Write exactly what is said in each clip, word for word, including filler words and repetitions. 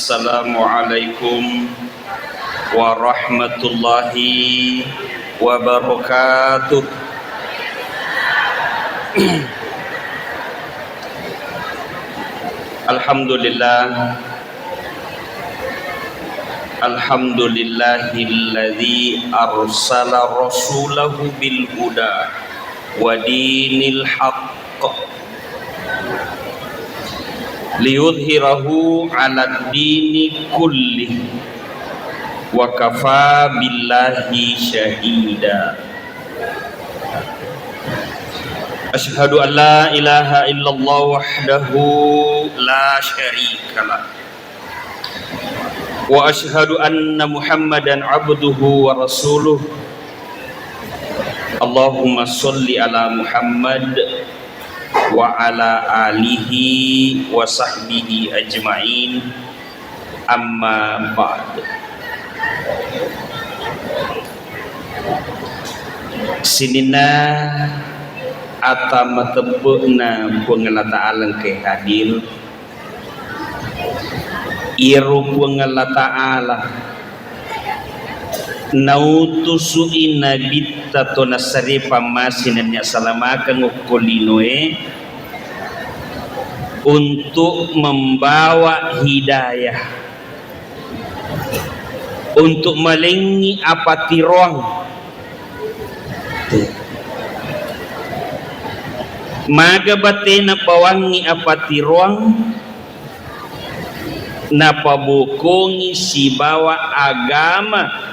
Assalamualaikum warahmatullahi wabarakatuh. Alhamdulillah. Alhamdulillahilladzi arsala rasulahu bil huda wa dinil haqq liyudhhirahu 'alad dini kullih wa kafa billahi syahida. Asyhadu an la ilaha illallah wahdahu la syarika lah. Wa asyhadu anna Muhammadan abduhu wa rasuluh. Allahumma sholli ala Muhammad wa ala alihi wa sahbihi ajma'in. Amma ba'd. Sininna ata matebbe'na Puang Allah Ta'ala engkae hadir. Iyaro Puang Allah Ta'ala nautusu'i nabitta to nassare pammase nennia salamakeng okko linoe untuk membawa hidayah, untuk malengngi apatiroang. Maga batena bawangngi apatiroang, napabokongi sibawa agama,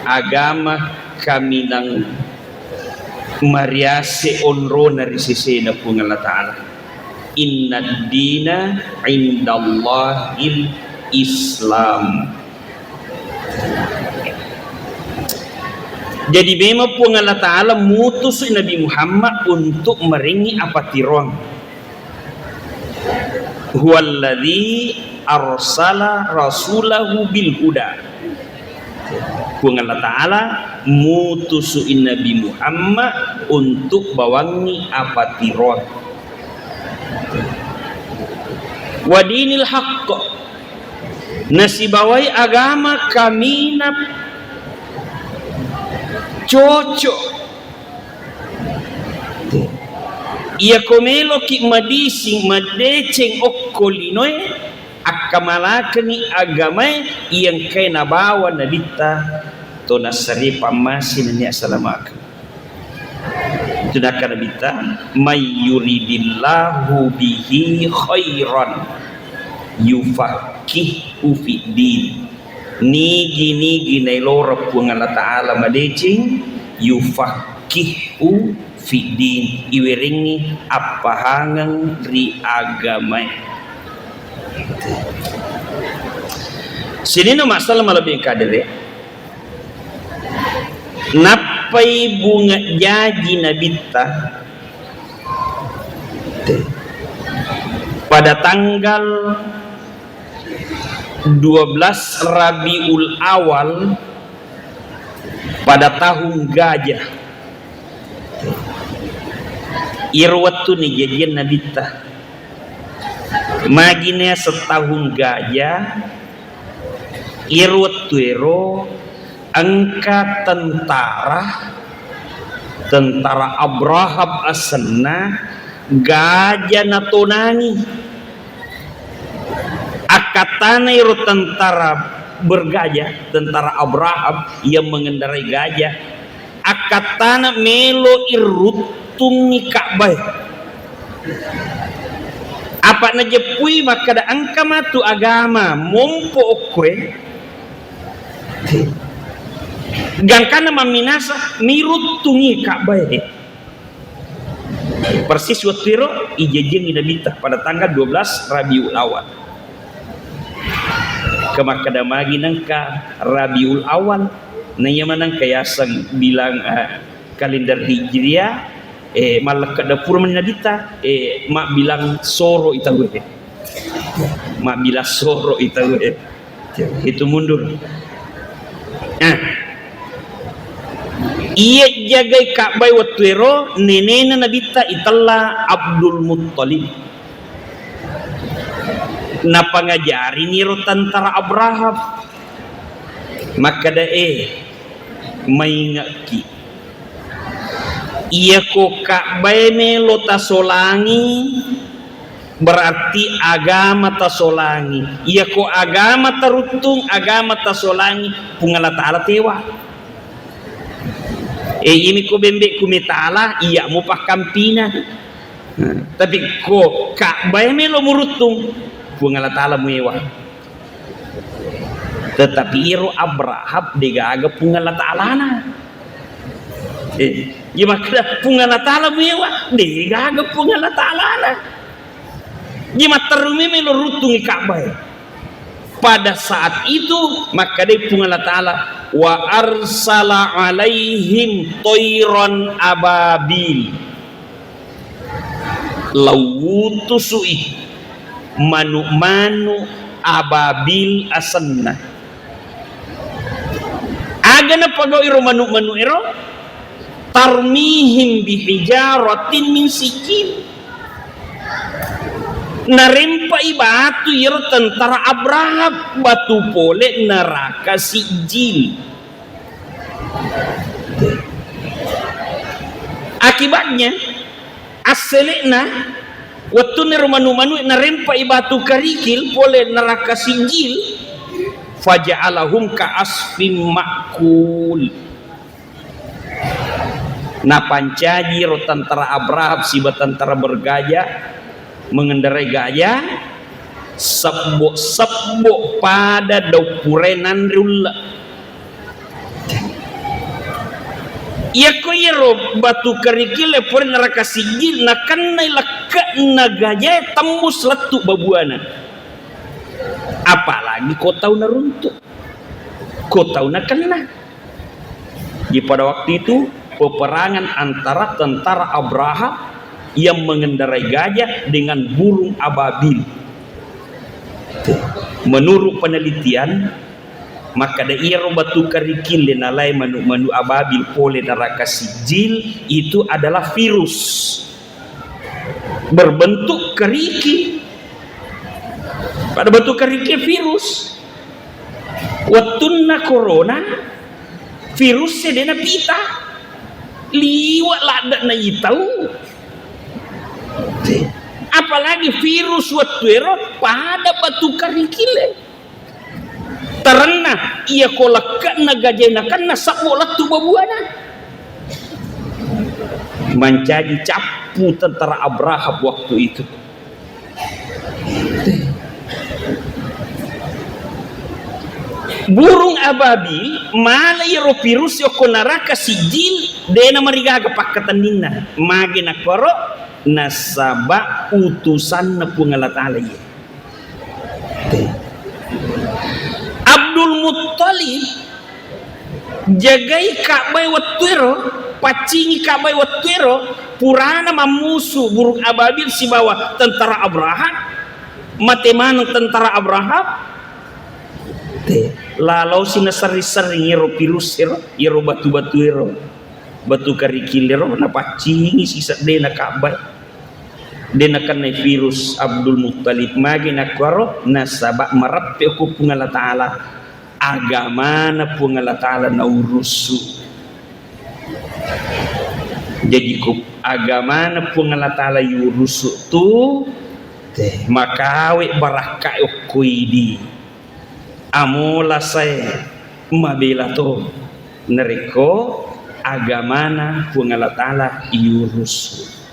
agama kaminang mariase onrona ri sesena Puang Allah Ta'ala. Innad dina indallahil Islam. Jadi memang Puang Allah Ta'ala mutus Nabi Muhammad untuk marengngi apatiroang. Huwallazi arsala rasulahu bil huda. Puang Allah Ta'ala mutusu'i Nabi Muhammad untuk bawangngi apatiroang. Wa dinil haqq, nasibawai agama kaminang cocok. Iyako meloki madising, madeceng okko linoe, akkamalakengngi agamae iya engkae nabawa nabitta to nassare pammase nennia salamakeng. Itu nakkeda nabitta, "May yuridillahu bihi khairan yufaqqihhu fid din." Nigi-nigi naeloreng Puang Allah Ta'ala madeceng, yufaqqihhu fid din, iwerengngi appahangeng ri agamae. Sininna masalah malebbi kadere. Nappai bunga jaji nabitta pada tanggal dua belas Rabiul Awal pada tahun gajah. Iyaro wettuni jajianna nabitta. Magina setahun gajah, iyaro wettuero engka tentara, tentara Abrahab asenna, gajah natonangi. Akkattana ero tentara bergajah, tentara Abraham yang mengendarai gajah, akkattana melo iruttungi Ka'bae. Apa najeppui makkeda engka matu agama mompo okkoe. Gangkanna mamminasa, miruttungi Ka'bae. Persis wettuero ijajiangngi nabitta pada tanggal dua belas Rabiul Awal. Kemakkeda magi nengka Rabiul Awal, na iya manengka yaseng bilang, eh, kalender Hijriah, eh, mallekka dapur mani nabitta, eh, mabbilang soro itaue. Mabbilang soro itaue. Itu mundur. Nah, iya jagai Ka'bae wettuero nenena nabitta itella Abdul Muttalib. Napangajarini ro tentara Abraham. Makkeda, "Eh, maingekki. Iyako Ka'bae melo tasolangi, berarti agama tasolangi. Iyako agama taruttung, agama tasolangi, Puang Allah Ta'ala tewa. Eh, iyami ko bembe'ku metala, iyamo pakkampina. Nah, tapi ko Ka'bae melo muruttung, Puang Allah Ta'ala muewa." Tetapi iyaro Abraham degaga Puang Allah Ta'alana. Eh, iya makkeda Puang Allah Ta'ala muewa, degaga Puang Allah Ta'alana. Iya matteru melo ruttungi Ka'bae. Pada saat itu, makkedai Puang Allah Ta'ala, "Wa arsala alaihim toiron ababil." Lauwutusu'i manu-manu ababil asenna. Aga napagau iro manu-manu ero? "Tarmihim bihijaratin min sijil." Narempai batu iyaro tentara Abraham, batu pole neraka Sijil. Akibatnya, assele'na, wettunna ero manu-manu narempai batu karikil pole neraka Sijil, faja'alahum ka asfim ma'kul. Napancaji ro tentara Abraham siba tentara bergajah, mengendarai gajah, sebbo-sebbo pada daung purae nanre ulle. Iyako iyaro batu kerikil e pura neraka Sijil, nakennai lekke'na gajae tembus lettu babuana. Apalagi ko tau naruntuk, ko tau nakenna. Jadi pada waktu itu peperangan antara tentara Abraham yang mengendarai gajah dengan burung ababil. Menurut penelitian, makkeda iyaro batu kerikil e nalai manu-manu ababil pole neraka Sijil itu adalah virus berbentuk kerikil. Pada batu kerikil virus. Wettunna corona, virus e de napita. Liwe' ladde' naitau. Apalagi virus wettu ero pada batu kerikil e. Tarenna, iyako lekke'na gajae nakenna sebbo lettu babuana. Mancaji cappu tentara Abraham waktu itu. Burung ababil, mala iyaro virus yokko neraka Sijil, de namarigaga pakkatenninna. Mage nakkoro, nasaba utusanna Puang Allah Ta'ala iye. Abdul Muttalib jagai Ka'bae wettuero, paccingi Ka'bae wettuero, purana mammusu burung ababil sibawa tentara Abraham, mate maneng tentara Abraham, te, lalosi naserring-serring iyaro virus ero, iyaro batu-batuero, batu kerikil ero, napaccingi siseddena Ka'bae. De nakennai virus Abdul Muttalib. Magi nakkuaro? Nasaba mareppe ko Puang Allah Ta'ala, agamana Puang Allah Ta'ala naurusu. Jaji ko agamana Puang Allah Ta'ala yurusu tu, te, makawe barakka okko idi. Amo lasae mabela to narekko agamana Puang Allah Ta'ala iurusu.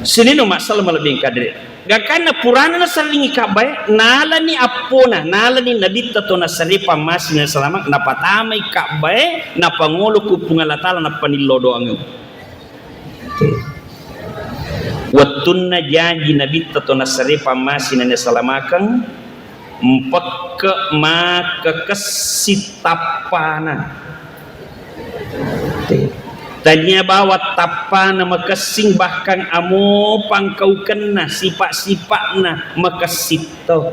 Sininna masalah malebbi engka de. Gangkanna purana naserringi Ka'bae, nalani appona, nalani Nabitta to nasare pammase nasalama, napatamai Ka'bae, napangolo ku Puang Allah Ta'ala, nappa nillo doangeng. Wettunna jaji Nabitta to nasare pammase na nasalamakeng, mpekke makekessi tappana. Tania bawang tappana makessing, bahkan amo pangkaukenna, sipa-sipa'na makessing to.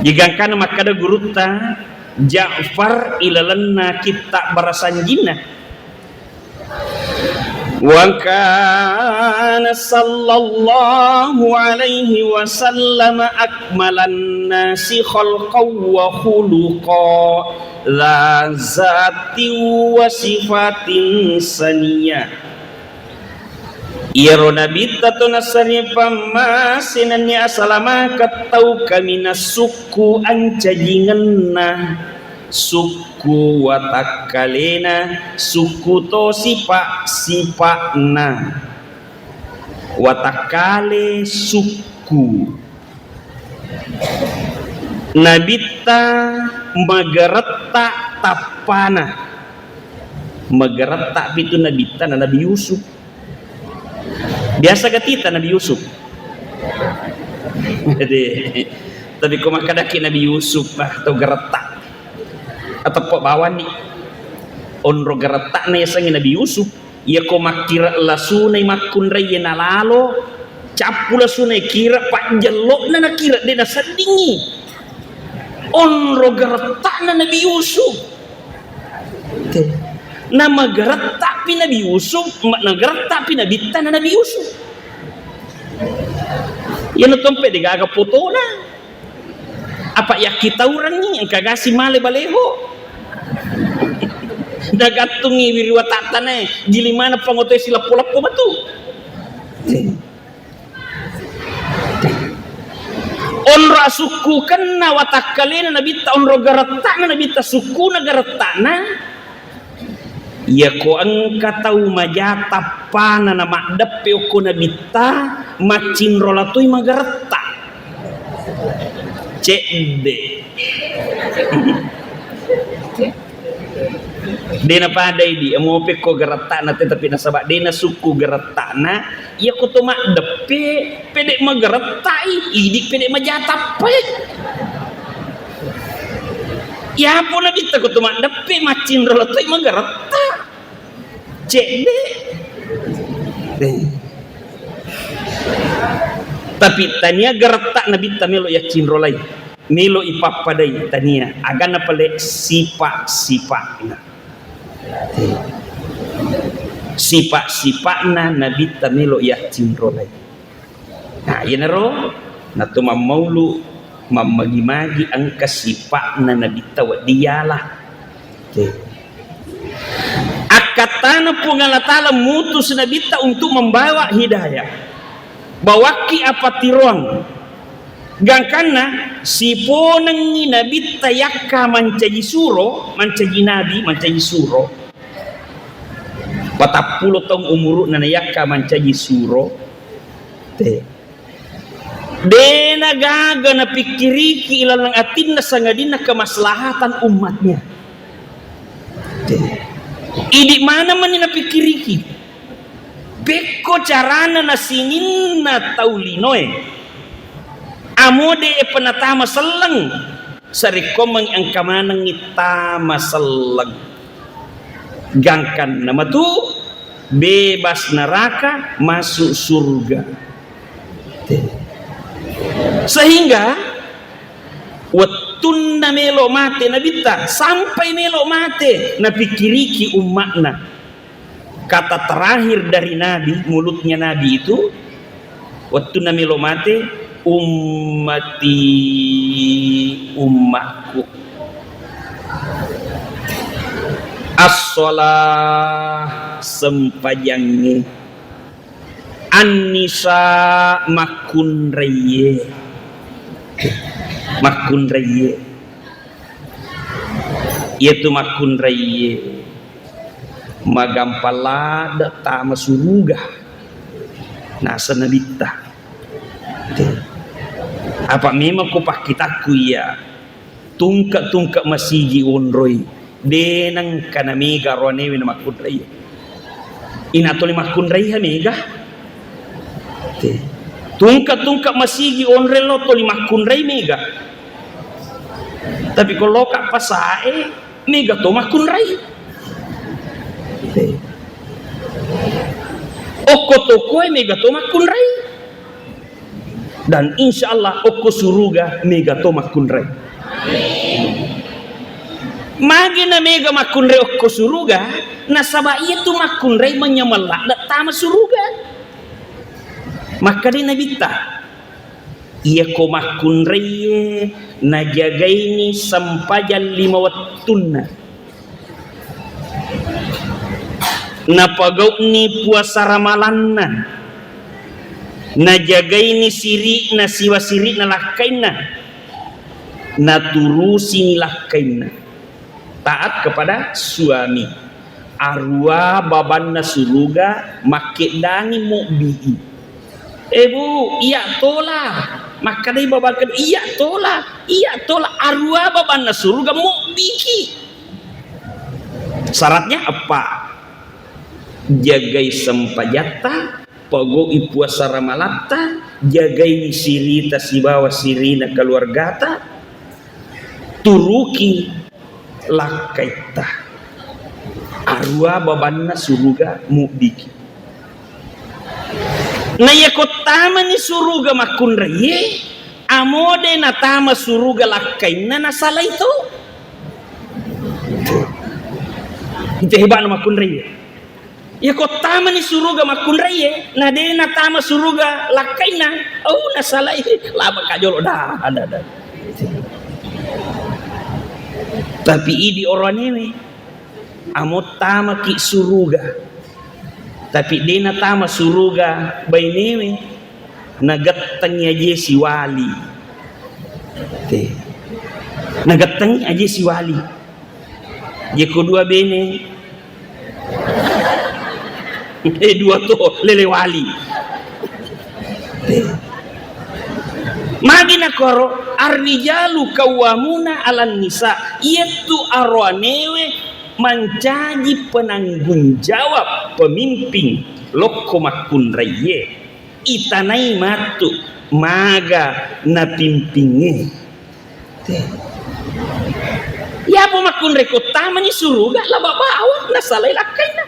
Jigangkana makkada gurutta Ja'far ilalenna kitta barasanjinna. Wa kana sallallahu alaihi wasallam akmalan nasi khalqan wa khuluqa, dza zatin wa sifatin saniyah. Iyaro Nabitta to nasaripa mase nennia asalamakeng tau kaminang sukku ancajingenna, sukku watakkalena, sukku to sipa-sipa'na. Watakkale sukku. Nabitta magaretta tappana. Magaretta pitu Nabitta na Nabi Yusuf. Biasa gatita Nabi Yusuf. Jadi, tapi ko makkadaki Nabi Yusuf, ah, tau garetta. Ateppa bawanni. Onro garetta'na yasengnge Nabi Yusuf. Iyako makkira lasunai makkunraiye nalalo, cappu lasunai kira pajjello'na nakira de naseddingngi. Onro garetta'na Nabi Yusuf. Te. Namagaretta'pi Nabi Yusuf, ma-, nagaretta'pi Nabitta na Nabi Yusuf. Iyana tompe degaga fotona. Apa yakkitaurengngi engka gasi male baleho. Nagattungngi wiriwa tattanae, giling maneng pangotoe silappo-lappo matu. Onro asukkukenna watakkalena Nabitta, onro garetta'na Nabitta, sukkuna garetta'na. Iyako engka tau maja tappana na maddeppe okko Nabitta, maccinrola toi magaretta. Cedde. De napadai di, mope ko garetta'na te, tapi nasaba de nasukku garetta'na, iyako to maddeppe, pede magarettai, idi pede maja tappai. Iyapo Nabitta ko to maddeppe, maccinrola toi magaretta. Cedde. Eh. Tapi tania garetta Nabitta melo yaccinrolai, melo ipappadai, tania. Agana pale sipa-sipa'na. Eh. Sipa-sipa'na Nabitta melo yaccinrolai. Nah, iyanaro nato mammaulu, mammagi-magi engka sipa'na Nabitta wedding yala. Oke. Akkattana Puang Allah Ta'ala mutus Nabitta untuk membawa hidayah. Bawakki apatiroang. Gangkanna siponengngi Nabitta yakka mancaji suro, mancaji nabi, mancaji suro. Patappulo taung umuru'na nayakka mancaji suro. Te. Dena gaga napikkiriki ilaleng atinna sangadinna kemaslahatan umatnya. Te. Idi mana mani napikkiriki? Pekko carana nasininna tau linoe. Amode e penatama selleng. Sarekkoammengngi engka manengngi tama selleng. Gangkanna matu bebas neraka, masuk surga. Sehingga wettunna melo mate Nabitta, sampai melo mate, napikkiriki umma'na. Kata terakhir dari Nabi, mulutnya Nabi itu, wettunna melo mate, "Ummati, ummakku. As-shalah, sempajangnge. An-nisa, makkunraiye." Makkunraiye. Iyatu makkunraiye magampang ladde tama suruga. Naseng Nabitta. Apa memang ko pakkitakku iya tungke-tungke masigi onroi, de nengka namega roanewe na makkunraiye. Ina toli makkunraiha mega. Te. Tungke-tungke masigi onroi lo toli makkunrai mega. Tapi ko loka pasae, mega to makkunrai. Te. Okko tokoe mega to makkunrai. Dan insya Allah okko suruga mega to makkunrai. Magi na mega makkunrai okko suruga? Nasaba iyatu makkunrai manyameng ladde tama suruga. Makkedai Nabitta, iyako makkunraiye najagaini sempajang lima wettunna, napagau'ni puasa ramalanna, najagaini siri'na siwa siri'na lakkainna, naturusini lakkainna, taat kepada suami. Arua babanna suruga makkeddangi mobbi'i. Eh, Bu, iya tola. Makkedai babakku, iya tola. Iya tola. Arua babanna suruga mobbiki. Syaratnya apa? Jagai sempajatta, pagau'i puasa ramalatta, jagai sirita sibawa sirina keluargata, turuki lakkaitta. Arua babanna suruga mubbiki. Na iyako tamani suruga makkunraiye, amode natama suruga lakkainna nasalai to. Itu hebatna makkunraiye. Iyako tamani suruga makkunraiye, na de natama suruga lakkainna, oh, nasalai, laba kajolo, dah, dah, dah. Tapi idi oroanewe, amo tamaki suruga, tapi de natama suruga bainewe, nagettengi aje siwali. Te. Nagettengi aje siwali. Jeko dua bene. Eh, dua to, lele wali. Magi nakoro, arrijalu qawwamuna 'alan nisa, iyettu aroanewe mancaji penanggung jawab pemimpin lokko makkunraiye. Itanai matu maga napimpingnge. Te. Yapo makkunrai ko tamani suruga, laba bawang nasalai lakkainna.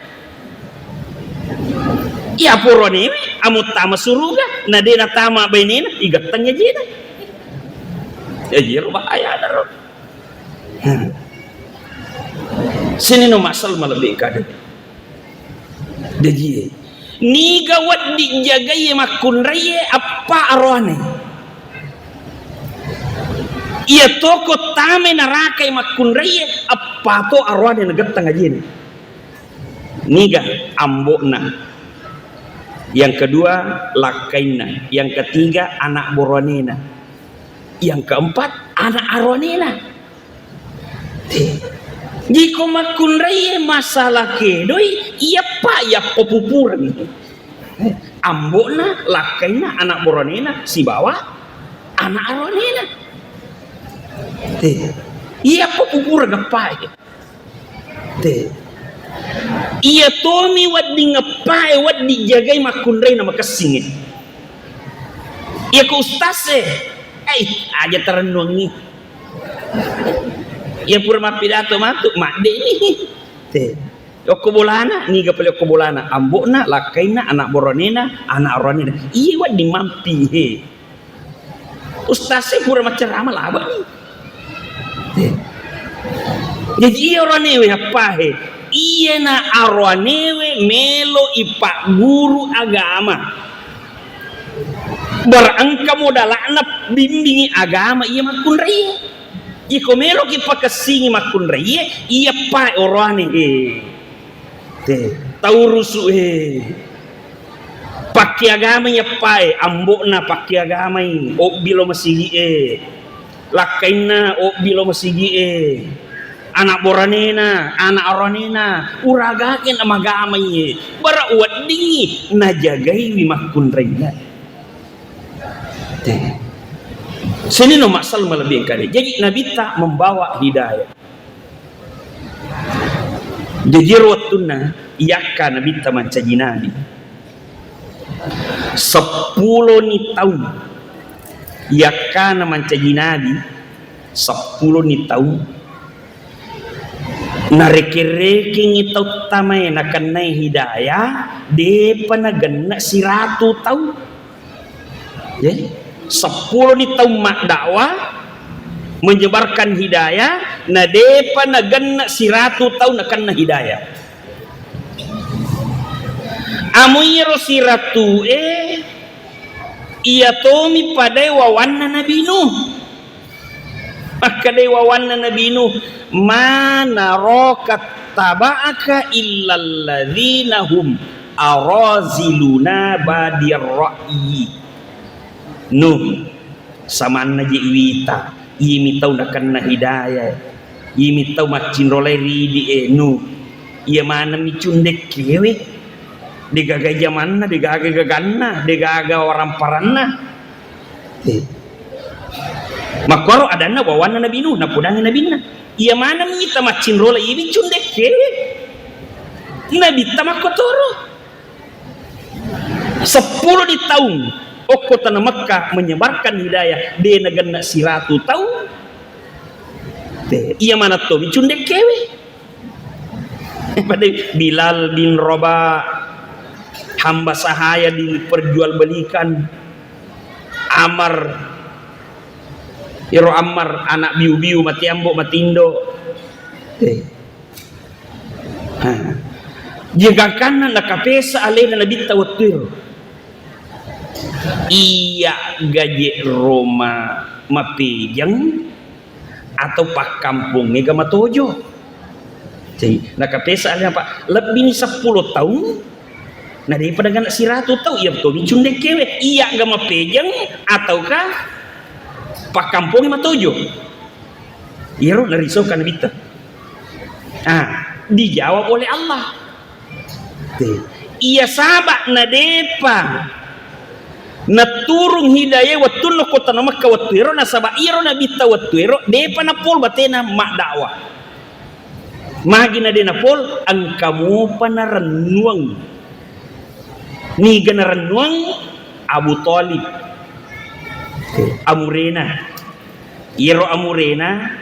Yapo ronewe, amo tama suruga, na de natama bainena, igattengngi ajena. Ya jero bahaya daro. Hmm. Sini no masal malebbi kade. Jaji, niga wedding jagaiye makkunraiye appa aroane. Iya toko tame narakai makkunraiye, appa to aroane nagetteng ajene. Niga? Ambo'na. Yang kedua, lakkainna. Yang ketiga, anak boroanena. Yang keempat, anak aroanena. Te. Jiko makkunraiye masalah kedoi, iyappa, iyappa pupureng. Ambo'na, lakkainna, anak boronena, sibawa anak aroanena. Te. Iyappa pupureng eppae. Te. Iya tomi wedding eppae, wedding jagai makkunrai na makessingnge. Iya ko ustaz e, eh, aja tarennuangngi. Iya pura mappidato matu, madde'ni. Te. Okko bolana, niga pale okko bolana, ambo'na, lakkainna, anak boronena, anak aroanena. Iya wedding mampi, he. Ustaz e pura maccarama laba ni. Te. Jaji iya aroanewe appahe. Iyena aroanewe melo ipagguru agama. Bara engka modala'na bimbingi agama iya makkunraiye. Iko meloki pakessingi makkunraiye, iyappa oroane, eh. Te, taurusu, eh. Pakkeagamai eppae, ambo'na pakkeagamai, obbi lo masigi'e. Lakkainna obbi lo masigi'e. Anak boranena, anak aroanena, uragake na magamai, eh. Bara weddingngi najagaiwi makkunrainna. Te. Senino massal malebbi engkade. Jadi Nabitta membawa hidayah. Jaji ro wettunna iyakka Nabitta mancaji nabi, seppuloni taung iyakkana mancaji nabi, seppuloni taung. Narekeng-rekengngi tau tamae nakennai hidayah, depa nagenna siratu tau. Ya, seppuloni tau maddakwah, menyebarkan hidayah, na depa nagenna siratu tau nakenna hidayah. Amo iyaro siratu e, iya tomi padai wawanna Nabi Nuh. Makkedai wawanna Nabi Nuh, "Ma naraka taba'aka illalladzina hum araziluna badiyar ra'yi." Nuh, samanna je iwita, iyami tau nakenna hidayah, iyami tau maccinrolai ridi e Nuh. Iya maneng mi cundekkewe. Degaga jamanna, degaga gaganna, degaga waramparanna. Eh. Makkuaro adanna wawanna Nabi Nuh, napodangi nabinna. Iya maneng mi tamaccinrola, iya mi cundekkewe. Nabitta makkotoro. Seppulo di taung okko tana Mekka menyebarkan hidayah, de nagenna siratu taung. Te, iya maneng to mi cundekkewe. Pada Bilal bin Rabah, hamba sahaya diperjualbelikan. Ammar, iro Ammar, anak biu-biu, mati ambo, mati indo. Eh. Ha. Jegangkanna nakapesa alena Nabitta wettuero. Iya gaje roma mapejang atau pakkampongnge ga matojo. Jadi, nakapesa alena, Pak, lebbini seppulo taung, na depa nagenna siratu tau, iya tomi cundekkewe, iya ga mapejang ataukah pakkampongnge matojo. Iyaro narisoka Nabitta. Ah, dijawab oleh Allah. Te. Iya saba' na depa naturung hidayah wettunna ko tana Mekka wettuero, nasaba' iyaro Nabitta wettuero depa napol batena maddakwah. Magi na de napol, engka mopa narennuang. Niga narennuang? Abu Thalib. Amurena. Iyaro amurena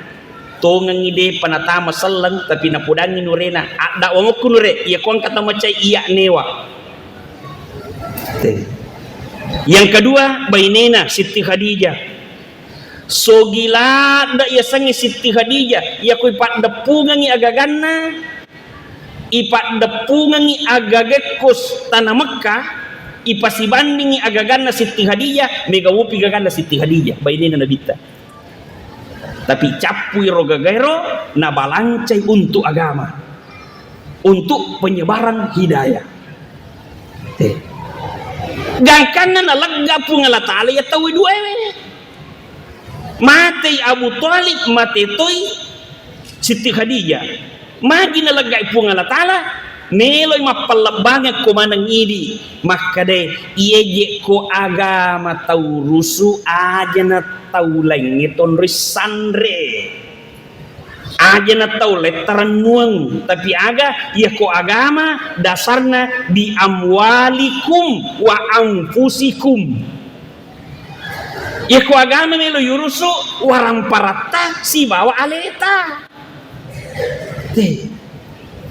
tongengngi depa natama selleng, tapi napodangngi nurena, "Addakwamokku nure, iya ko engka tamacai iya newa." Te. Yang kedua, bainena Siti Khadijah. Sogi ladde yasengnge Siti Khadijah, iya ko ipaddeppungengngi agaganna, ipaddeppungengngi agagekko s-, tana Mekka, ipasibandingngi agaganna Siti Khadijah, mega wopi gaganna Siti Khadijah, bainena Nabitta. Tapi cappui ro gagaero, nabalancai untuk agama, untuk penyebaran hidayah. Eh. Gangkanna nalegga Puang Allah Ta'ala iya tauwe duaewe. Matei Abu Thalib, mate toi Siti Khadijah. Magi naleggai Puang Allah Ta'ala, meloi mappallebbangeng ko maneng idi, makkedae, "Iye je ko agama taurusu, aja na tau laingnge tonroi sanre. Aja na tau laing tarennuang, tapi aga iya ko agama dasarna bi amwalikum wa anfusikum." Iyako agama melo yurusu, waramparatta sibawa aleta. Te.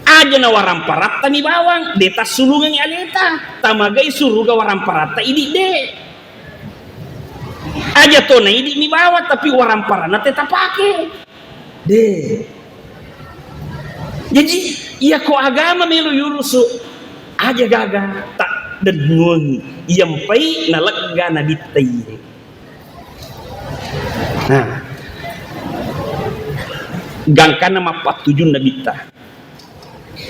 Aja na waramparatta mi bawang, de tassulungengngi aleta. Tamagai suruga waramparatta idi de. Aja to na idi mi bawang, tapi waramparanna te tapake. De. Jaji, iyako agama melo yurusu, aja gaga taddennuangi, iyampai nalegga Nabitta iye. Nah, gangkanna mappattujung Nabitta.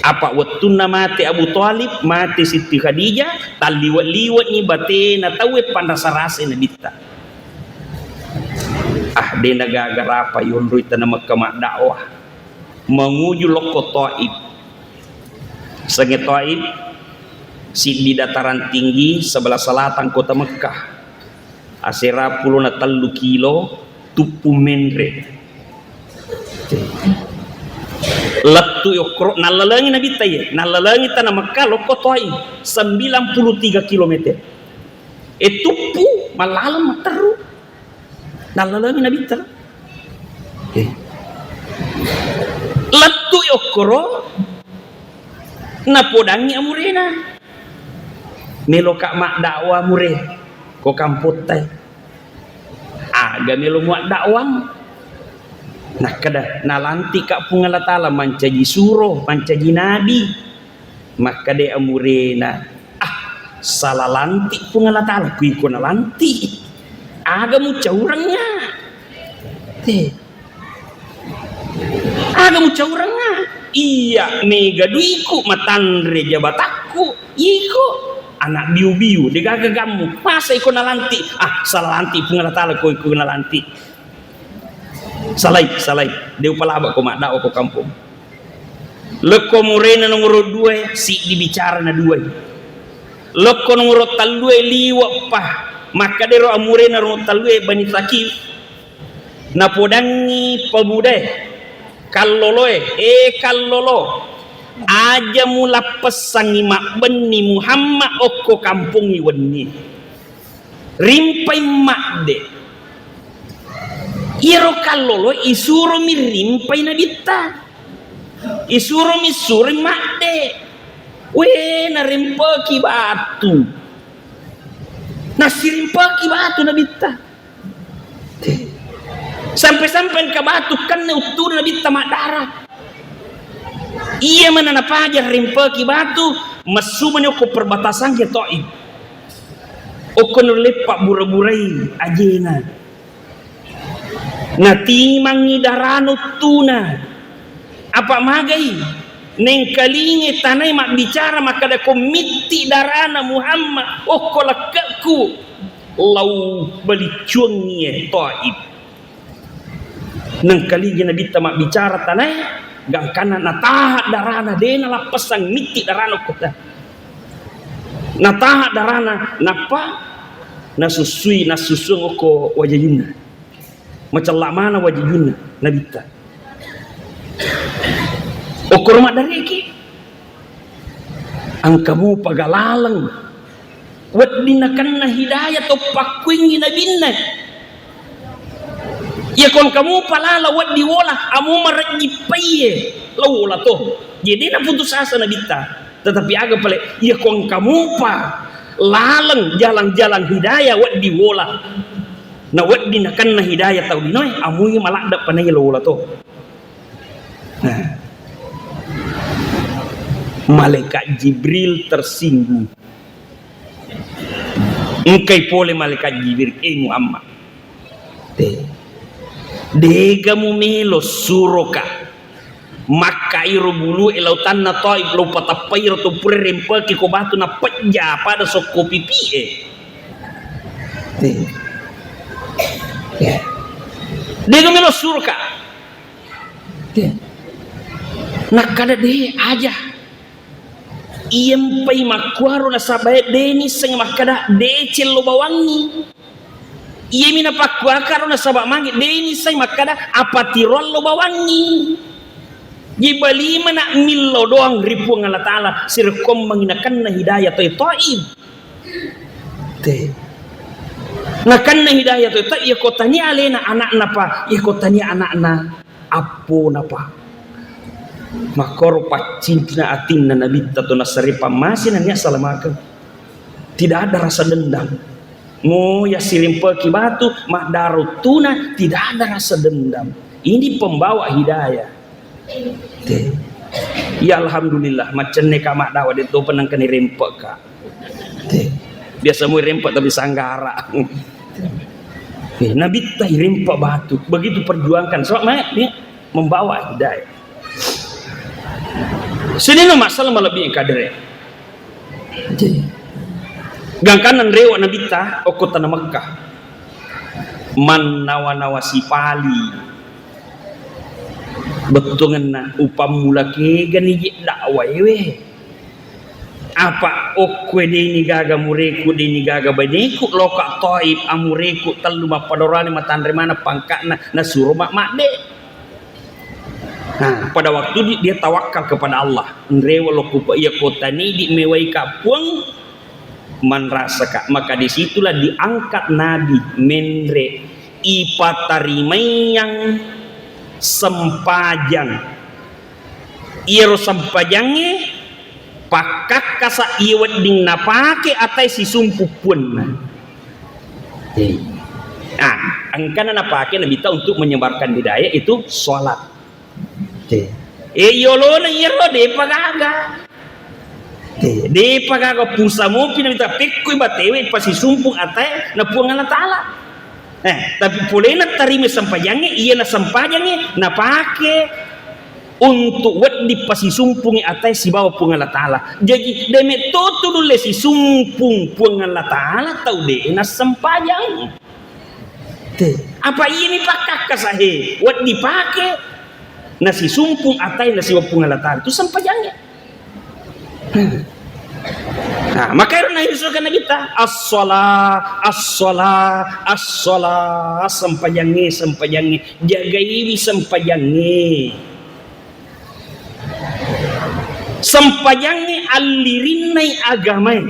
Apa wettunna mate Abu Thalib, mate Siti Khadijah, talliwe'-liwe'ni batena tauwe panrasa-rasai Nabitta. Ah, de nagaga rapa yonroi tana Mekka maddakwah. Manguju lokko Taif. Sengnge Taif, siddi dataran tinggi sebelah selatan kota Mekah. Asera pulo na tellu kilo, tuppu menre. Lettu okkoro, nallalengi Nabitta iye, nallalengi tana Mekah lokko Taif, sembilan puluh tiga kilometer. E tuppu, mallaleng matteru. Nallalengi Nabitta. Eh. Lettu okkoro, napodangi amurena. Meloka maddakwah mure, ko kampotta. Aga melo muaddakwang? Nakkeda, nalanti'ka Puang Allah Taala mancaji suro, mancaji nabi. Makkeda amurena, "Ah, sala lanti' Puang Allah Taala, ku iko nalanti'. Aga mucaurengnga? Eh, aga mucaurengnga? Iya, mega duiku, matanre jabatakku, iko anak biu-biu, degaga gammu. Masa iko nalanti'? Ah, sala lanti' Puang Allah Taala, ku iko nalanti'." Salai, salai. De' upalabako maddakwako kampong. Lokko murena nomoro dua, siddi bicara na duai. Lokko nomoro tallue, liwe'pa. Makkadero amurena nomoro tallue, Bani Tsaqif. Napodangngi pemudae, kalloloe, "Eh, kallolo, aja mulappessangngi mabbenni Muhammad okko kampongngi wenni." Rimpai madde. Iyaro kallolo isuromi rimpai nabitta. Isuromi suri madde. We, narimpeki batu. Nasirimpeki batu nabitta. Sampai-sampai engka batu kenne uttuna nabitta maddara. Iya mana napaja rimpeki batu, messumani okko perbatasan ke Taif. Okko nulle pabbura-burai ajena. Natimangngi darana uttuna. Apa magai? Nengkalingai tanae mabbicara makkeda, "Ko mitti darana Muhammad okko lekkekku, lau baliccuangngi e Taif." Nengkalingai nabitta mabbicara tanae, gangkanna nataha darana, de' nalappessang mitti darana okko ta. Nataha darana, nappa nasussui, nasussuang okko wajajunna. Macella mana wajajunna nabitta. Okkoro maddareki. Engka mupa galaleng. Wedding nakenna hidayah to pakkuingi nabinna. Iya ko engka mupa lala wedding wola, amu marejji paiye, lo wola to. Jadi naputus asa nabitta. Tetapi aga pale, iya ko engka mupa laleng jalan-jalan hidayah wedding wola. Na wedding nakenna hidayah tau linoe, amui maladde panai lo wola to. Nah. Malaikat Jibril tersinggung. Engkai pole malaikat Jibril, "Eh Muhammad, de, dega mumelo suroka makka iro bulu e lautanna Taif, lo patappai iro to pura rempeki ko batu na pejja pada sokko pipi e. De, dega melo suroka." Nakkada, "De, aja. Iyempai makkuaro nasaba de nisseng makkada deceng lo bawangngi. Iyemi napakkuakaro nasaba magi de nisseng makkada apatiroang lo bawangngi. Jibalimana millau doang ri Puang Allah Taala, sirekkommengi nakenna hidayah toe Taif." Te. Nakenna hidayah to ta, iya ko tania alena anakna pa, iya ko tania anakna, appona pa. Makkoro paccinna atinna nabitta to nasare pammase nania salamakeng. Tidak ada rasa dendam. Mo ya sirimpeki batu, maddaro tuna, tidak ada rasa dendam. Ini pembawa hidayah. Te. Ya alhamdulillah, maccenne ka maddawa de to penang kani rempek ka. Te. Biasa mu rempek tapi sanggara. Eh, nabitta irempa batu. Begitu perjuangkan. Sebab ma-, dia membawa hidayah. Sini no masalah malebbi kadere. Gangkan nrewa nabitta okko tanah Mekkah. Mannawa-nawa sipali. Bettuangenna upammula kegani je dakwah ewe. Apa okkoe deni gaga mureku, deni gaga baneku, loka Taif amureku tellu mappadorani matanre mana pangkatna nasuro ma-, madde. Nah, pada waktu di-, dia tawakal kepada Allah. Nrewa lokku pa iya kota ni di mewai ka Puang manrasaka. Maka disitulah diangkat Nabi menre ipatarimaiang sempajang. Iyaro sempajangnge pakkakkasa iya wedding napake atae sisumpu puanna. Eh. Ah, Engkana napake Nabitta untuk menyebarkan hidayah itu sholat. Te. E, yolona iyaro depa gaga. Te, depa gaga, pusa mopi Nabitta, pekkoi batewe pasisumpung atae na Puang Allah Ta'ala. Eh, tapi polena tarima sempajangnge, iyana sempajangnge napake untuk wedding pasisumpungi atae sibawa Puang Allah Ta'ala. Jaji, de metto tu nulle sisumpung Puang Allah Ta'ala tau de nassempajang. Te, apa iyami pakkakkasahe wedding pake nasisumpung atae nasiwa Puang Allah Ta'ala tu sempajangnge. Nah, maka ero naisukan Nabitta, "As-shalah, as-shalah, as-shalah," sempajangnge, sempajangnge, jagaiwi sempajangnge. Sempajangnge allirinnai agamae.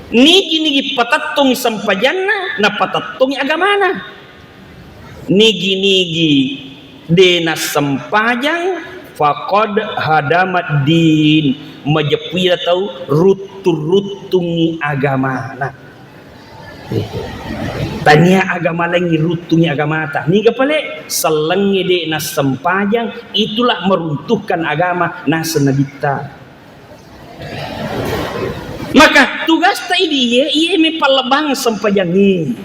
Nigi-nigi patettongi sempajanna, napatettongi agamana. Nigi-nigi de nassempajang, faqad hadamad din. Majeppu iyaro tau ruttung-ruttungi agamana. Tania agama laing ruttungi agamata. Niga pale? Sellengnge de nassempajang, itulah meruntuhkan agama naseng Nabitta. Maka tugasta idi iye, iye mepallebbang sempajangnge.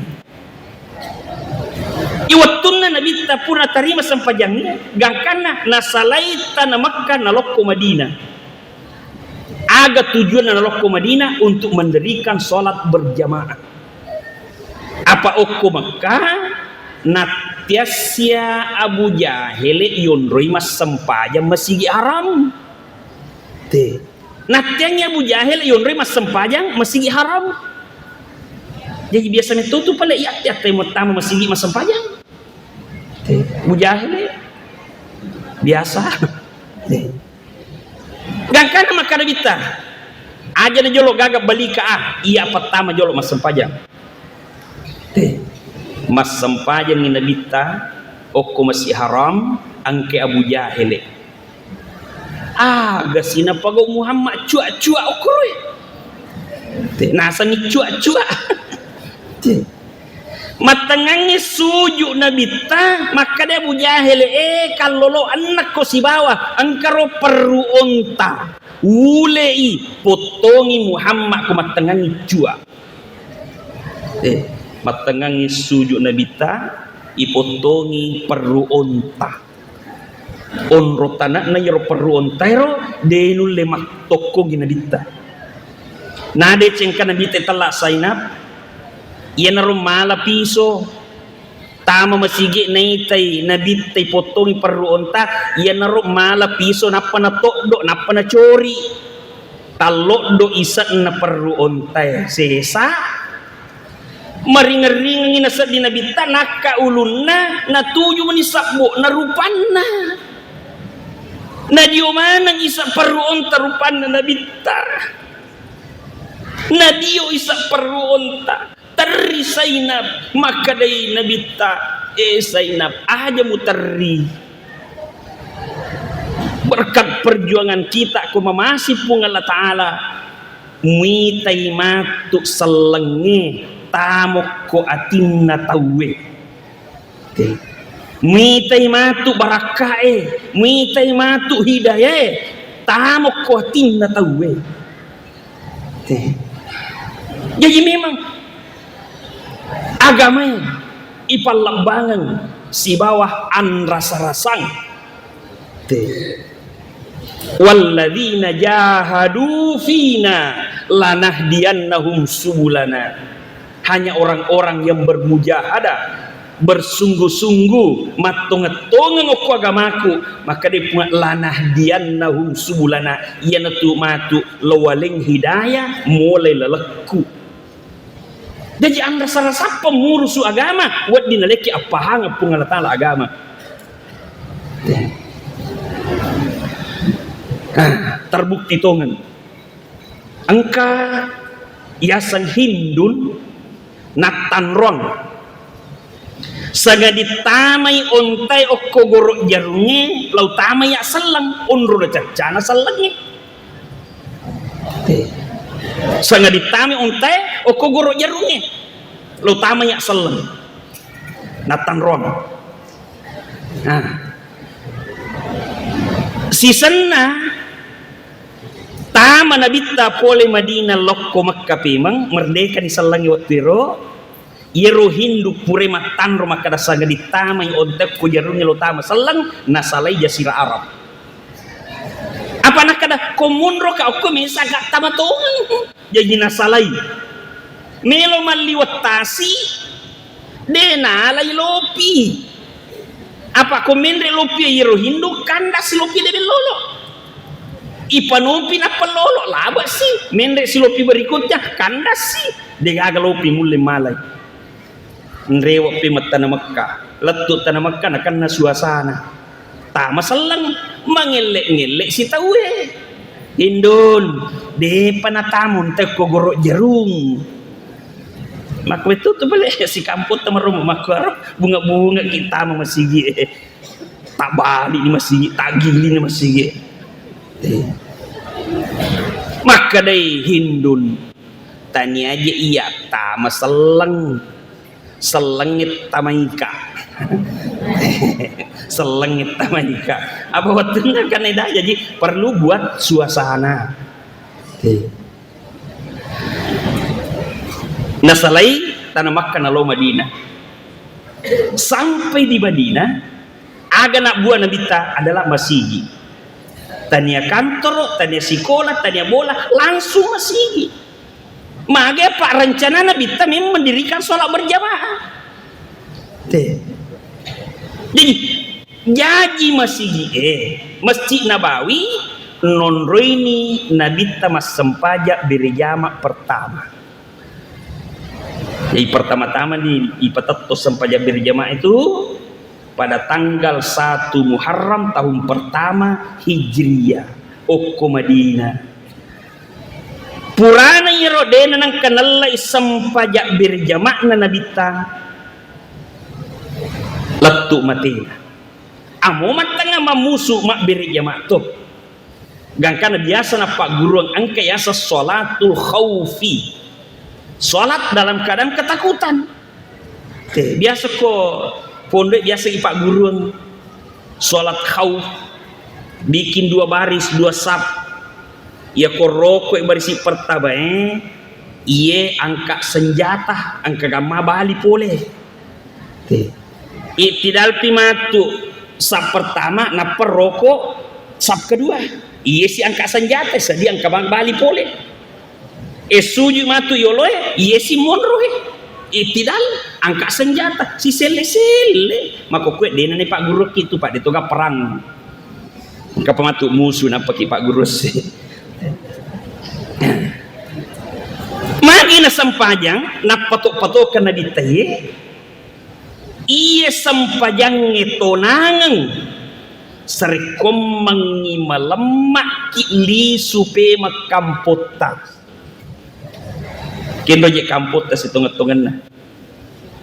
Iwettunna Nabitta pura tarima sempajangnge, gangkanna nasalai tana Makkah nalokko Madinah. Aga tujuanna nalokko Madinah? Untuk mendirikan sholat berjamaah. Apa okko Makkah, nattiassia Abu Jahele yonroi massempajang Masigi Haram. Te. Nattiangngi Abu Jahel yonroi massempajang Masigi Haram. Jadi biasa metto tu pale iya tiattai muttama masigi massempajang. Te. Abu Jahel biasa. Te. Gangkana makkada Nabitta, aja na jolo gaga balika ah, iya pattama jolo massempajang. Te. Massempajangngi Nabitta okko Masjid Haram, engka Abu Jahele. Aga si napagau Muhammad cua-cua okko e. Te, nasengngi cua-cua. Te. Mattengngangngi suju Nabitta, makkada Abu Jahele, "Eh, kallolo, ennakko sibawa, engkaro perru onta. Ulei, pottongi Muhammad ko mattengngangngi cua." Eh, mattengngangngi suju Nabitta, ipottongi perru onta. Onro tanakna iyaro perru ontaero, de nulle mattokkongi Nabitta. Nadeceng ka Nabitta tella Zainab, iyanaro mala piso, tama masigi naitai Nabitta ipottongi perru onta, iyanaro mala piso nappa natoddo, nappa nacori. Talloddo ise'na perru ontae sesa, maringeng-ringengngi nasedding Nabitta, nakka ulunna, natuju mani sabbo'na rupanna. Nadio maneng ise perru onta rupanna Nabitta. Nadio ise perru onta. Terri Zainab, makkedai Nabitta, "Eh Zainab, aja muterri. Berkat perjuangan kita ko mamasi Puang Allah Ta'ala, muitai matu sellengnge, tamokko atinna tauwe." Oke. Muitai matu barakkae, muitai matu hidayae, tamokko atinna tauwe. Oke. Jadi memang agamae ipallebbangeng sibawa anrasa-rasang. Te. "Walladzina jahadu fina lanahdiyannahum subulana." Hanya orang-orang yang bermujahadah, bersungguh-sungguh, mattongeng-tongeng okko agamaku, makkeda Puang, "Lanahdiyannahum subulana," iyanatu matu lowaleng hidayah molai lalekku. Jaji anrasa-rasappa murusu agama, wedding nalekki appahangeng Puang Allah Ta'ala agama. Ah, terbukti tongeng. Engka yaseng Hindun nattanrong. Sangadi tamai ontae okko goro jarungnge, lao tamai ya selleng, onro na caccana sellengnge. Sangadi tamai ontae okko goro jarungnge, lao tamai ya selleng. Nattanrong. Nah. Sisenna tama Nabitta pole Madinah lokko Mekka pemeng, merdeka ni sellengnge wettu ero, iyero Hindu pure mattanro makkada sanga dittamai ontekko jarungnge lo tama selleng, nasalai jazirah Arab. Apa nakkada, ko monro ka okko mesa ka tama tongeng. Jaji nasalai. Melo malliwet tasi, de nalai lopi. Apa ko menre lopi iyero Hindu, kandas lopi de lolo. Ipanopi nappa lolo, laba si. Menre si lopi berikutnya, kandas si. De gaga lopi mulle malai. Nrewe'pi mattana Mekka. Lettu tana Mekka nakenna suasana. Tama selleng, mangelle-ngelle si tauwe. Hindun, depa natamu tekko goro jerung. Makko betul tu bale si kamputta maromo makko aro bunga-bunga kita ma masigi. Tak bali ni masigi, tak gili ni masigi. Eh. Makkadai Hindun. Tania je iya tama selleng. Sellengnge tamaika. Sellengnge tamaika. Apa wettunna kan eda, jadi perlu buat suasana. Oke. Nasalai tana Makkah nalo Madinah. Sampai di Madinah, aga nabuat Nabitta adalah masigi. Tania kantoro, tania sikola, tania bola, langsung masigi. Mage apa rencana Nabitta memang mendirikan sholat berjamaah. Te. Jadi, jaji masigi e, Masjid Nabawi, nonroini Nabitta massempajang berjamaah pertama. Jadi pertama-tama ni ipatetto sempajang berjamaah itu pada tanggal satu Muharram tahun pertama Hijriah, okko Madinah. Purana iyaro dena nengka nellai sempajang berjamaahna Nabitta, lettu matena. Amo mattengnga mammusu mabbere jamaah to. Gangkana biasa nappagguruang engka yaseng sholatul khaufi. Sholat dalam keadaan ketakutan. Te, biasa ko pondok biasa ipagguruang sholat khauf, bikin dua baris, dua saf. Iya ko roko barisi pertama e, iye angka senjata, engka gamma bali pole. Te. Ittidalpi matu saf pertama, nappa roko saf kedua. Iye si angka senjata, seddi angka bang-, bali pole. E sujud matu yoloe, iye si monroe. Ittidal, angka senjata, si selle-selle. Makkokkoe dena ne paggurukki tu, Pak, de toga perang. Engka pamatu musu nappaki paggurussi. Magi nasempajang, nappato-patoka Nabitta iye, iye sempajangnge tonangeng sarekkoammengngi malemmakki lisu pemeng kampotta. Kenro je kampotta sitongeng-tongenna.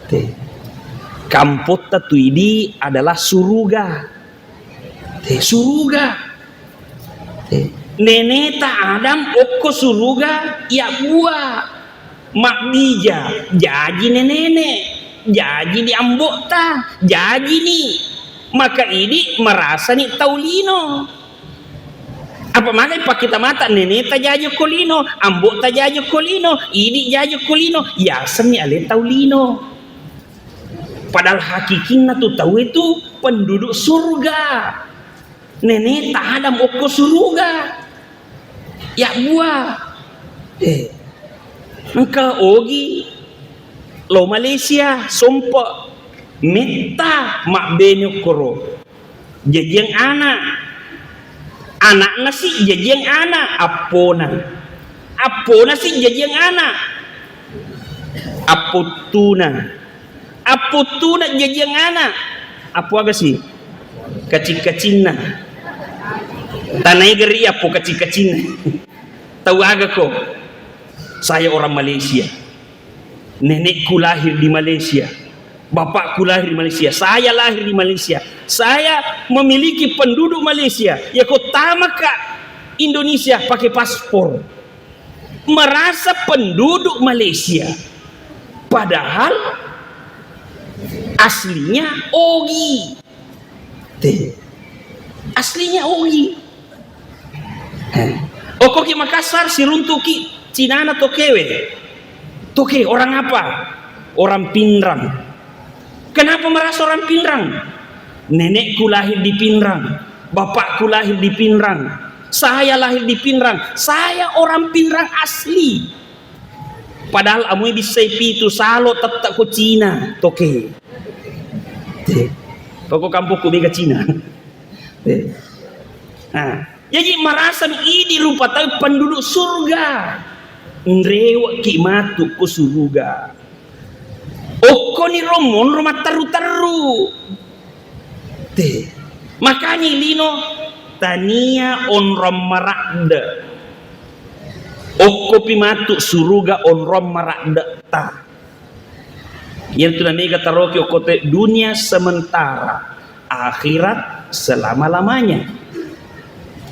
Te. Kampotta tu idi adalah suruga. Te, suruga. Te. Neneta Adam okko suruga, yabbua mabbija, jaji nenene, jaji di ambo'ta, jaji ni. Maka idi merasani tau lino. Apa magai pakkita mata, neneta jaji ko lino, ambo'ta jaji ko lino, idi jaji ko lino, yasenni ale tau lino. Padahal hakikinna tu tau itu penduduk surga. Neneta Adam okko suruga. Yabbua. Eh. Engka ogi lo Malaysia, sompe. Metta mabbene okkoro. Jajiang ana. Anakna si jajiang ana, appona. Appona si jajiang ana. Appottuna. Appottuna jajiang ana. Appo aga si? Kacing-kacinna. Tanai geri appo kacing-kacinna. Tau aga ko? Saya orang Malaysia. Nenekku lahir di Malaysia. Bapakku lahir di Malaysia. Saya lahir di Malaysia. Saya memiliki penduduk Malaysia. Ya, ko tamaka Indonesia pakai paspor. Merasa penduduk Malaysia. Padahal Aslinya Ogi. Te. Aslinya Ogi. Eh. Okkoki Makassar, siruntuki Cinana Tokewe. Toke, orang apa? Orang Pinrang. Kenapa merasa orang Pinrang? Nenekku lahir di Pinrang, bapakku lahir di Pinrang, saya lahir di Pinrang, saya orang Pinrang asli. Padahal amui bissai pitu salo tette ko Cina, Toke. Te. Poko kampokku mega Cina. Te. Nah, jadi marasani idi rupa tau penduduk surga. Nrewekki matu ko suruga. Okkoni ro monro matteru-teru. Te. Makanya lino tania onrong maradde. Okkopi matu suruga onrong maradde ta. Iyatu namega taroki okkote dunia sementara, akhirat selama-lamanya.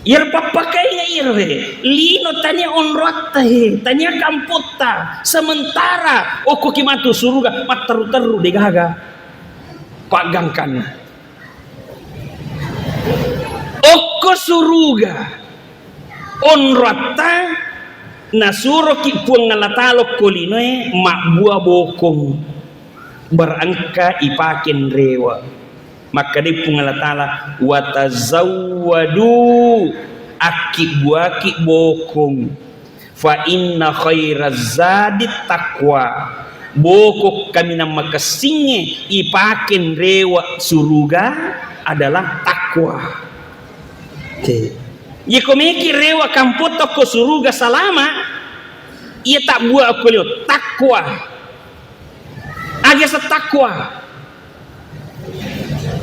Iyaro pappakainga iyaro he, lino tania onroatta he, tania kampotta, sementara okkoki matu suruga matteru-teru degaga paggangkanna. Okko suruga onroatta nasuroki Puang Allah Taala okko linoe mabbua bokong. Berengka ipake nrewe. Makkeda Puang Allah Taala, "Watazawwadu, akkibbuaki bokong. Fa inna khairaz zadi taqwa." Bokong kaminang makessingnge ipake nrewe suruga adalah takwa. Oke. Iyako meki rewe kampotta ko suruga salama, iya tabbua okko lino takwa. Aga setakwa?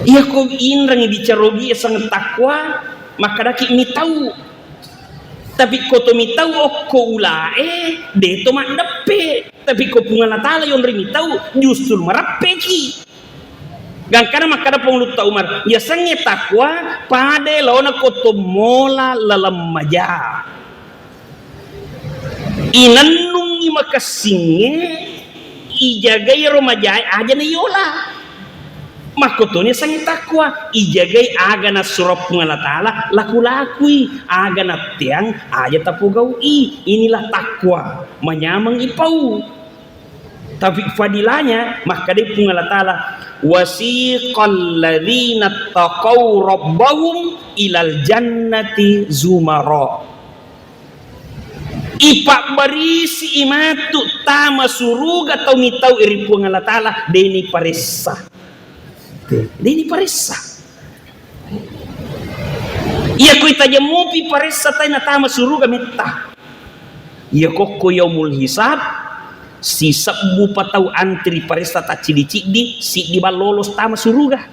Iyako inrengngi bicara ogi yaseng takwa, makkedaki mitau. Tapi ko to mitau okko ulae, de to maddeppe. Tapi ko Puang Allah Taala yonri mitau, justru mareppeki. Gangkana makkeda Pangulutta Umar, yasengnge takwa pada laona ko to mola laleng maja. Inennungngi makessingnge, ijagai ro majae aja nayola. Makkotoni yasengnge takwa, ijagai aga nassuro Puang Allah Taala laku-lakui, aga natteang aja tapogau'i. Inilah takwa, manyameng ipau. Tapi fadilahnya, makkedai Puang Allah Taala, "Wasiqal ladzina taqau rabbahum ilal jannati zumara." Ipabbarisi matu tama suruga tau mitau ri Puang Allah Taala, deni paressa. Deni paressa. Iya ko itajeng mopi paressa tai natama suruga metta. Iya kokko yaumul hisab, sisebbu pa tau antri paressa taccidi-cidi, siddi bang lolos tama suruga.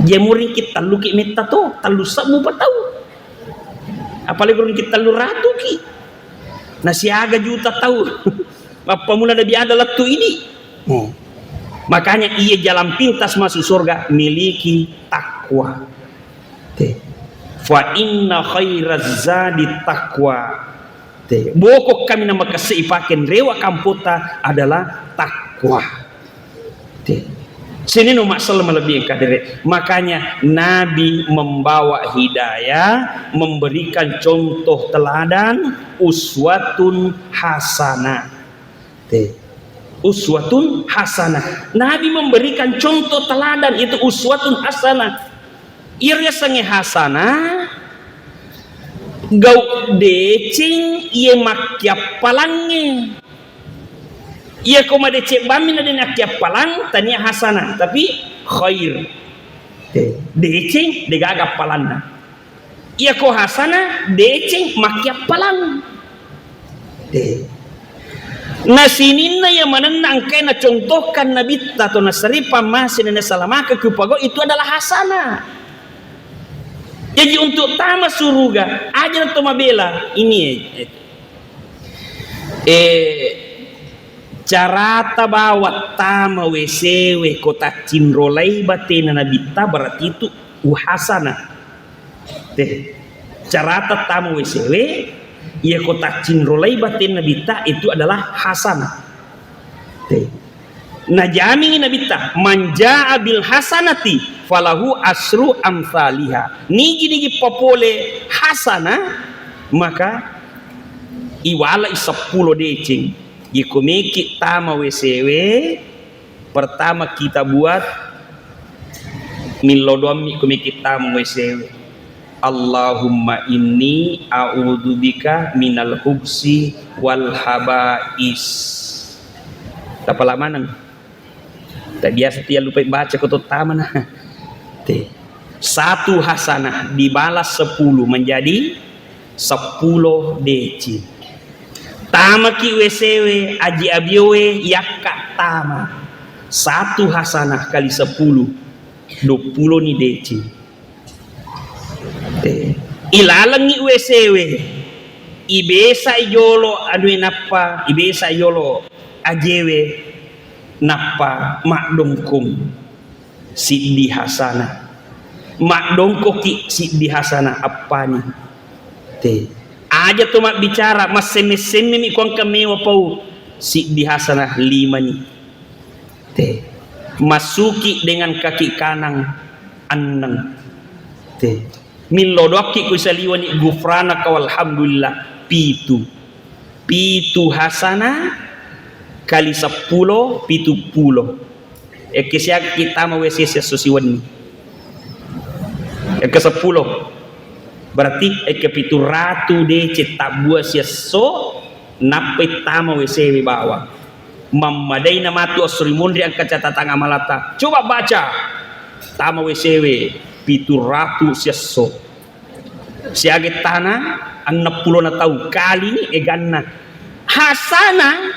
Jamuringki telluki metta to, tellu sebbu pa tau. Apalagi ringki tellu ratuki. Nasiaga juta tau. Mappamula Nabi Adam lettu idi. Hmm. Makanya iya jalan pintas masuk surga, miliki takwa. Te. Fa inna khairaz zadi takwa. Te. Bokok kami nama kese ipake nrewa kampota adalah takwa. Te. Sini no masalah malebbi engka dere. Makanya Nabi membawa hidayah, memberikan contoh teladan uswatun hasanah. Te. Uswatun hasanah. Nabi memberikan contoh teladan, itu uswatun hasanah. Iyaro yasengnge hasanah, gau deceng iye makkiappalangnge. Iyako madeceng bammi na de nakkiappalang, tania hasanah, tapi khair. Te. Deceng, degaga appalanna. Iyako hasanah, deceng, makkiappalang. Te. Na sininna iya manenna engkae nacontohkan Nabitta atau naseri pammase na nasalamaka kupagau itu adalah hasanah. Jadi untuk tama suruga, aja to mabela. Ini, eh, eh, carata bawa tama W C W ko taccinrolai batena Nabitta berarti itu hasanah. Te. Carata tama W C W, iyako taccinrolai batena Nabitta itu adalah hasanah. Te. Najamingi Nabitta, "Man jaa bil hasanati falahu asru amsaliha." Nigi-nigi papole hasana, maka iwalai seppulo deceng. Iko meki tama W C W, pertama kita buat, millo doammi ko meki tama W C W. Allahumma inni a'udzubika minal hubsi wal habais. Tapala maneng. Tak biasa tia lupa baca ko to tama na. Te. Satu hasanah dibalas sepuluh menjadi sepuluh deci. Tamaki W C W, aji abioe, yakka tama. Satu hasanah kali sepuluh, dua puluh ni deci. Te. Ilalengngi W C W, ibesa jolo anue nappa, ibesa jolo ajewe nappa maddongkong siddi hasana. Maddongkoki siddi hasana appani. Te. Aja to mabbicara, massemme-semmemi ko engka mewa pau, siddi hasana limani. Te. Masuki dengan kaki kanang anneng. Te. Millo doakki ku saliwani gufranaka walhamdulillah pitu. Pitu hasana kali seppulo, pitu pulo. Ekke siaga kita ma W C siesso siwenni. Ekke seppulo. Berarti ekke pitu ratu dece tabbua siesso. Nappai tama W C W bawang. Mammadai na matu esso ri munri engka catatang amalata. Coba baca. Tama W C W pitu ratu siesso. Siaga tana enneng pulo na tau kali ni eganna. Hasana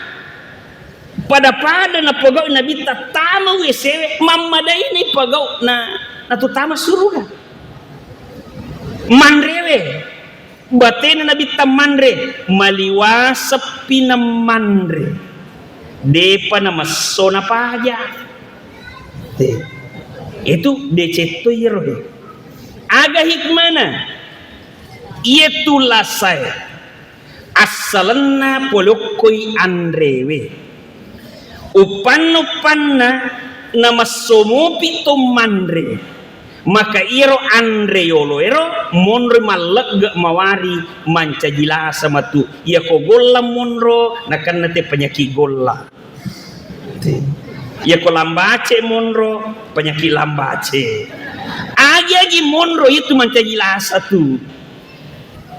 pada-pada napogau Nabitta tama W C W, mammadai na ipogau na, na tu tama suruga. Manrewe. Batena Nabitta manre, maliwaseppi namanre. Depa namesso napaja. Te. Itu decetto iyaro, he. Aga hikmana? Iyetu lasae. Assalenna polokkoi anrewe. Uppanna-uppanna namesso mopi to manre. Maka iyaro anre yoloero monroi mallegge mawari mancaji lasa matu. Iyako golla monro nakenna te penyakit golla. Iyako lambace monro penyakit lambace. Agi-agi monro itu mancaji lasa tu.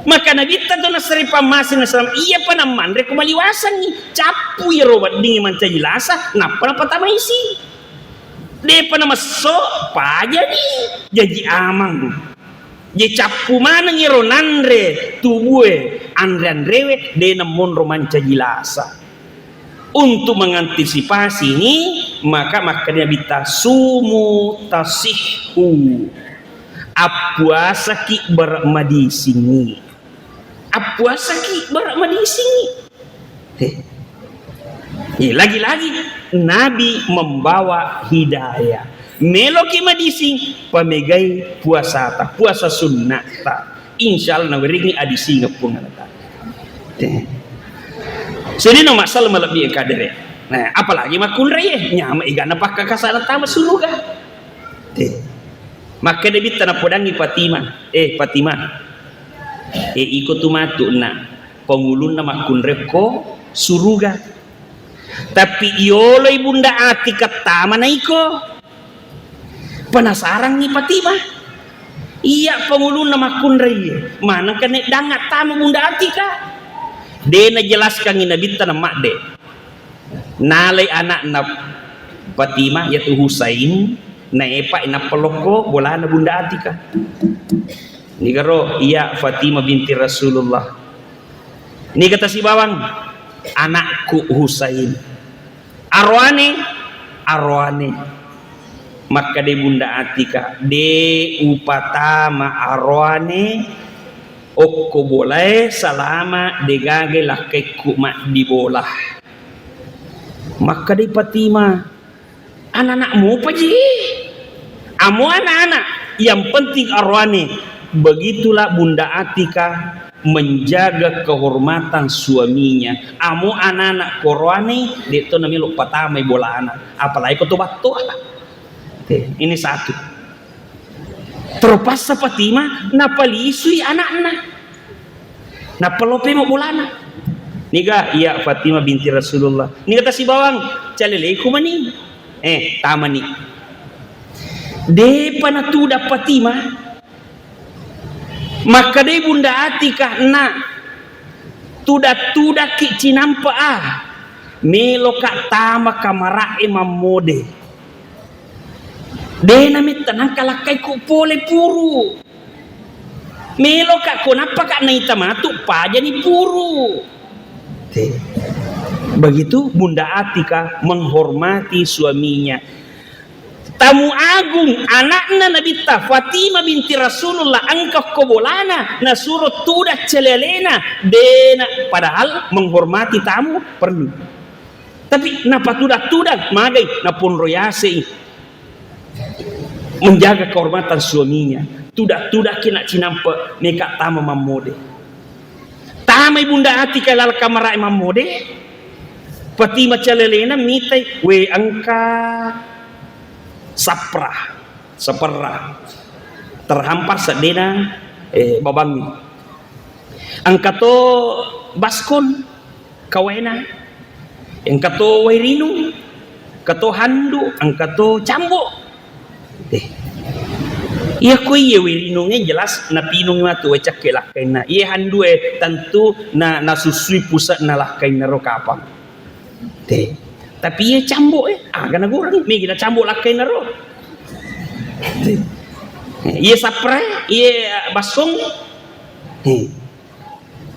Maka Nabitta tu nassari pammaseng nasalama, iyapa nammanre ko maliwasangngi, cappu iyaro weddingnge mancaji lasa, nappa napatamai isi. Depa namesso, pajani, jaji amang. Je cappu maneng iyaro nanre tubue, anre-anrewe, de nammonro mancaji lasa. Untuk mengantisipasi ini, maka makkeda Nabitta, "Sumu tasihhu." Appuasaki bara madisingngi. Appuasaki bara madisingngi. He. Eh, lagi-lagi Nabi membawa hidayah. Meloki madising, pamegai puasata, puasa sunnata. Insya Allah nawerengi adisingeng Puang Allah Ta'ala. Te. Sedino masalah malebbi kadere. Nah, apalagi makkunrai, eh, nyama igana pakkakasana tama suruga. Te. Makkeda Nabitta napodangi Fatimah, eh, Fatimah, eh, iko tu matu na pengulunna makkunrekko suruga. Tapi iyoloi Bunda Atika tama na iko. Penasarangngi Fatimah. Iya pengulunna makkunrai, manengka neddang attama Bunda Atika. De najelaskangngi Nabitta namadde. Nalai anakna Fatimah yatu Husain, naepa nappa lokko bolana Bunda Atika. Nigaro iya Fatimah binti Rasulullah. Niga tasi bawang, anakku Husain. Aroane, aroane. Makkeda Bunda Atika, de upatama aroane okko bolae salama degaga lakkaikku maddi bola. Makkeda Fatimah, anak-anak mupaji. Amo anak-anak, yang penting aroane. Begitulah Bunda Atika menjaga kehormatan suaminya. Amo anak-anak koroane, de' to namelo patamai bolana. Apalagi ko to battoa. Oke, ini satu. Terpaksa Fatimah napalisui anakna. Napalope mo bolana. Niga, iya Fatimah binti Rasulullah. Niga tasi bawang, caleleku mani. Eh, tamani. Depa natuda Fatimah. Makkedai Bunda Atika, "Nak, tuda-tudakki cinampa a. Meloka tama kamara'e mammode. Dena metta nangka lakkaiku pole puru. Meloka ko nappaka naita matu pajani puru." Te. Begitu Bunda Atika menghormati suaminya. Tamu agung, anakna Nabitta Fatimah binti Rasulullah, engka ko bolana, nasuro tuda celealena, dena, padahal menghormati tamu perlu. Tapi napatuda-tuda, magai, naponro yasei. Menjaga kehormatan suaminya. Tuda-tudaki nak cinampe, meka tama mammode. Tamai Bunda Atika laleng kamara'e mammode. Fatimah celealena mitai, "We, engka sapra, saperra. Terhampar seddena, eh, babangnge. Engka to baskon, kawaena. Engka to wairinung, engka to handu, engka to cambo." Eh. Iya ko iye wairinungnge jelas napinungi matu wai cekke lakkainna. Iye handue tentu na, nasusui puse'na lakkainnaro kapang. Te. Tapi iye cambo e, aga nagurang, megi na cambo lakkainnaro. Te. Iye sapra e, iye baskong. He.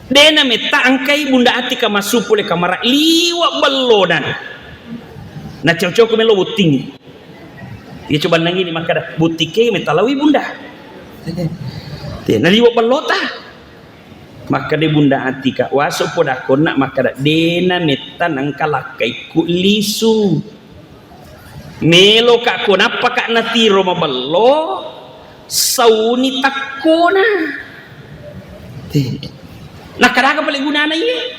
Dena metta engkai Bunda Atika massu pole kamara liwa bellona. Na cocok melo botting. Iye coba nangini makkada, "Botting ke metta lawi Bunda." Te, na liwa bellota. Makkeda Bunda Atika, waso podakonna makkeda, "Dena metta nangka lakkaikku lisu. Meloka ko nappaka natiro mabello, sauni takkona." Te. Nakkadaga pale gunana iye?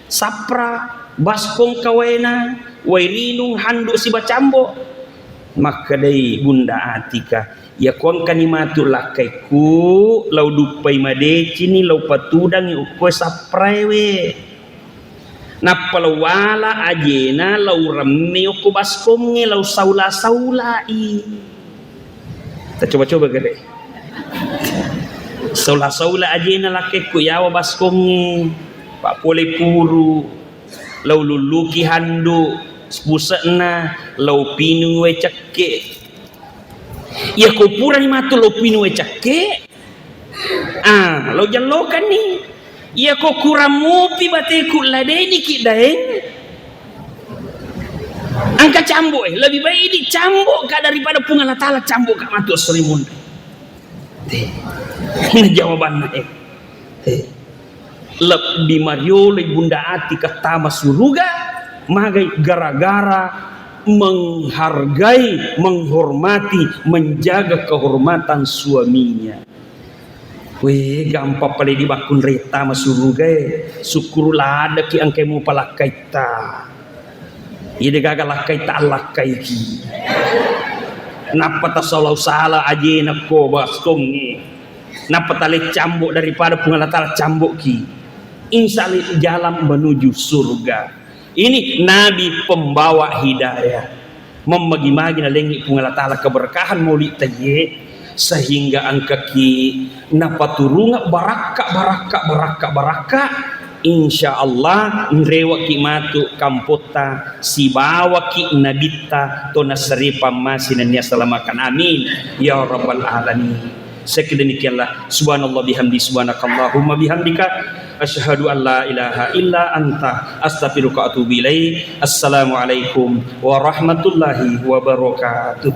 Sapra, baskong kawaena, wairinung, handu siba cambo. Makkedai Bunda Atika, "Iya ko engkani matu lakkaikku, lao duppai madecini, lao patudangi okko sapraewe. Nappa lao wala ajena, lao remme okko baskongnge, lao saula-saulai." Tacoba-coba gere. Saula-saula ajena lakkaikku yawa baskongnge, pappole puru, lao lulluki handu, puse'na, lao pinung wae cekke. Iya ko purani matu lao pinung wae cekke, ah, lao jellokanni. Iya ko kurang mupi bateku ladeniki daeng, engka cambo e, lebih baik idi cambo ka daripada Puang Allah Taala cambo ka matu esso ri munri. Te. Ini jawabanna e. Te. Lebbi marioloi Bunda Atika tama suruga, magai gara-gara menghargai, menghormati, menjaga kehormatan suaminya. We, gampang pale di bakkunrai tama suruga e. Sukkuru ladeki engkai mupa lakkaitta. Iya degaga lakkaitta allakkaiki. Nappa tasalau-sala ajena ko baskongnge. Nappa tale cambo daripada Puang Allah Taala camboki. Insya Allah jalan menuju surga. Ini Nabi pembawa hidayah. Memmagi-magi nalengngi Puang Allah Taala keberkahan maulid tayye, sehingga engkaki napaturunga barakka, barakka, barakka, barakka. Insya Allah, nrewaki matu kampotta, sibawaki nabitta, to nassari pammase nennia salamakan. Amin. Ya Rabbal Alamin. Sekedemikianlah. Subhanallah bihamdi, subhanakallahumma bihamdika, asyhadu an la ilaha illa anta, astaghfiruka wa atubu ilaik. Assalamualaikum warahmatullahi wabarakatuh.